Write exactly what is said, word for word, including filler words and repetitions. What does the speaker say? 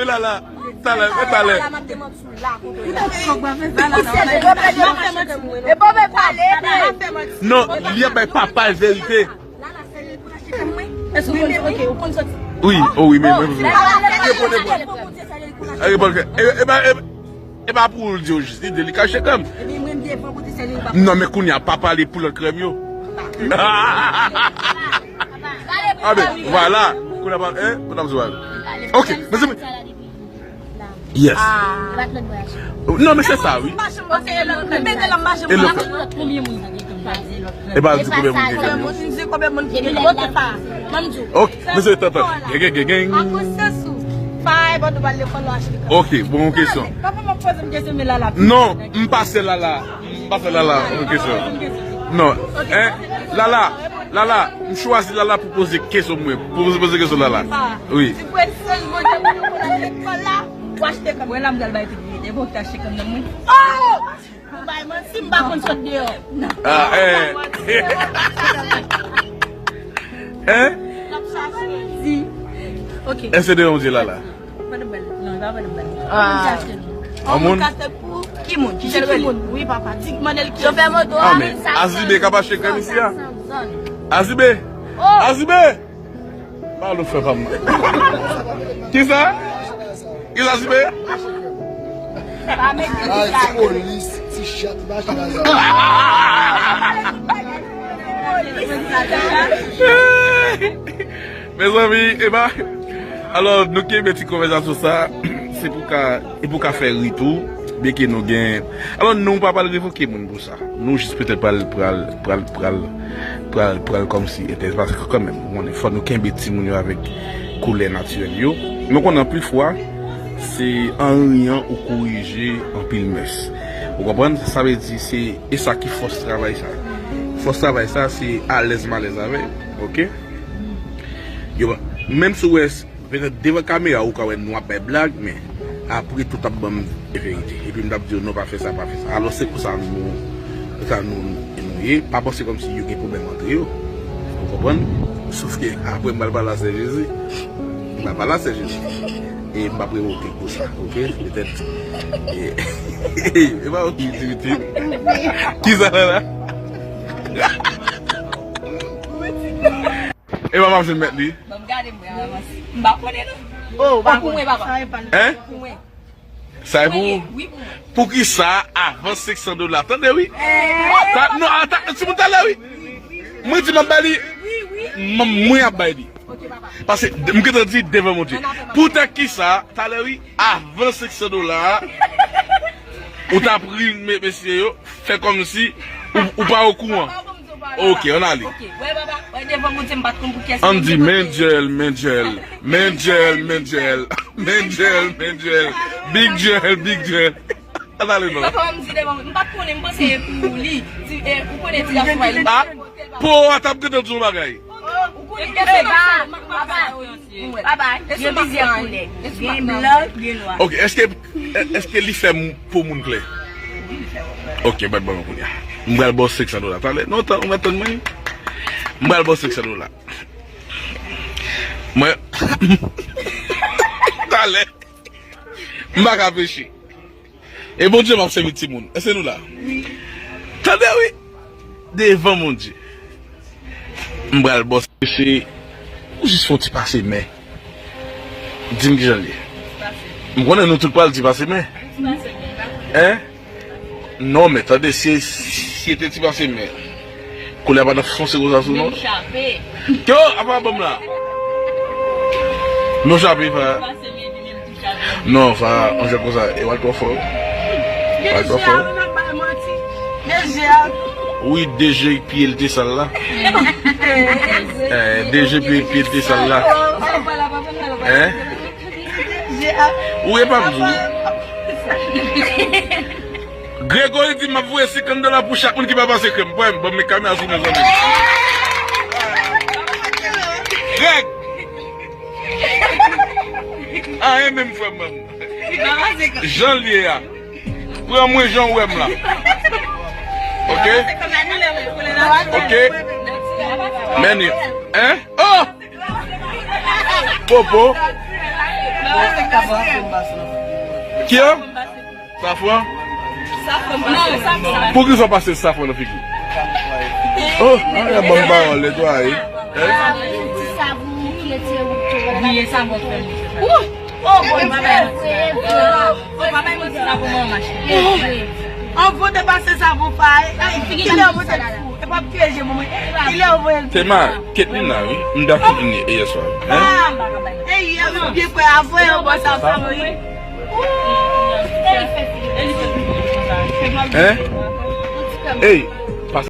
Lala, talè, talè. Non, li ap bay papa l verite. Wi, o wi, men mwen. Reponn, reponn. E, e, e, e pa pou l di w jis, li di li ka achte krèm. Non, men kounye a, papa li pou lòt krèm yo. A ben, vwala. Kounye a, pa, hein, kounye a, m di w. Ok, mezanmi. Yes. Non, men se sa, wi. E lòt. E pa di konbyen moun ki gen. Ok, mesye, tantan. Gen, gen, gen, gen. Ok, bon, yon kesyon. Non, m pa sè Lala. M pa fè Lala yon kesyon. Non. Hein? Lala, Lala, m chwazi Lala pou poze kesyon mwen. Pou poze, poze kesyon Lala. Wi. Mwen la m pral bay tout vérité. Bon, ki ta achte kòm nan mwen. Oh! Ou bay manti, m pa konn sot deyò. Ah, eh. Hein? L ap chache. Di. Ok. Èske de yon di Lala? Pa de bal. Non, pa de bal. Ah. An moun? Ki moun? Ki moun? Wi, papa. Di, mande l ki. Chofè moto a. Ah, men Azibe k ap achte krèm isi a. Azibe! Azibe! Pale w frè pa m. Kisa? Kisa Azibe? Ay, ti polis, ti chat, ti machin, ti machin. Mezanmi, e ba, alò, nou kenbe ti konvèsasyon sa, se pou ka, e pou ka fè ri tou, byenke nou gen, alò, nou pa pral revoke moun pou sa. Nou jis petèt pral, pral, pral, pral, pral, pral kòmsi enterese, paske kanmenm, ou konnen, fò nou kenbe timoun yo avèk koulè natirèl yo. Nou konnen anpil fwa, se an riyan ou korije anpil mès. Ou konprann? Sa vle di, se E sa ki fòs travay sa. Fòs travay sa, se alèz malèz avè yo, ok? Yo, menm si w wè, petèt devan kamera, ou ka wè nou ap bay blag, men apre tout ap ban m verite. Epi m t ap di yo, non, pa fè sa, pa fè sa. Alò, se konsa nou, konsa nou, nou ye. Pa panse kòmsi yo gen pwoblèm antre yo. Ou konprann? Sof ke apre m pral pale a Sè Jezi. M pral pale a Sè Jezi. E m p ap revoke pou sa, ok? Petèt. E, e pa ok, iti, iti. Kisa la la? E pa m ap jwenn mèt li. Ban m gade m wè avanse. M pa konnen non. Oh, pa pou mwen, papa. Hein? Pou mwen. Sa e pou ou? Wi, pou mwen. Poukisa avan senk san dola? Tande wi. Ta, non, ata, timoun talè wi. Mwen di m ap bay li. M, mwen ap bay li. Paske m gentan di devan Bondye. Poutèt kisa, talè wi, avan senk san dola a, ou t ap ri, me-, mesye yo, fè kòmsi ou, ou pa okouran. Ok, ann ale. Ann di, Mendjèl, Mendjèl, Mendjèl, Mendjèl, Mendjèl, Mendjèl, Big Djèl, Big Djèl. Ann ale non. Papa, m di devan, m pa t konnen, m panse e pou li. Ti, e, ou konnen ti gason pa li. Ah, po a t ap gentan di yon bagay. Ou konnen. Papa, gen plizyè koulè. Gen blan, gen nwa. Ok, èske, èske li fè m-, po moun klè? Ok, bat ban mwen kounye a. M pral ba w senk san dola. Talè, non, tan, ou mèt tann mwen. M pral ba w senk san dola. Mwen, talè. M pa ka peche. E Bondye m ap sèvi timoun. Èske nou la? Wi. Tande wi. Devan Bondye. M pral ba w. Se ou jis fè yon ti pase men. Di m kijan l ye. M konnen nou tout pral di pase men. Hein? Non, men tande, si, si se te ti pase men. Koulè a pa t ap fonse konsa sou non. Yo, apa ban m la. Non, chape, pa. Non, sa, on jè konsa, e w al twò fò. W al twò fò. Wi, de je pye l te sal la. Eh, de je pye, pye l te sal la. Hein? Ou e pa m di w. Gregory di m ap voye senkant dola pou chak moun ki pa pase krèm. Pwen, ban m met kamera sou mezanmi. Greg! Anyen menm frè m ban m. Jan l ye a. Pran mwen jan w wè m la. Ok? Ok? Men, hein? Oh! Popo. Ki an? Safran? Pou ki sa w pase safran nan figi? Oh, a, ban m pawòl, netwaye. Ti savon ki retire wout yo. Bliye savon fè m. Oh, bon, papa. Oh, papa, mwen ti savon mwen mache. An vote pase savon pa. Kilè w vote? E p ap pyeje mwen. Kilè w voye? Tema, Ketlin la, wi. M dakò vini yè swa. Hein? Ey, yè mwen byen kwè avè yon bon sa pa wi. Hein? Ey.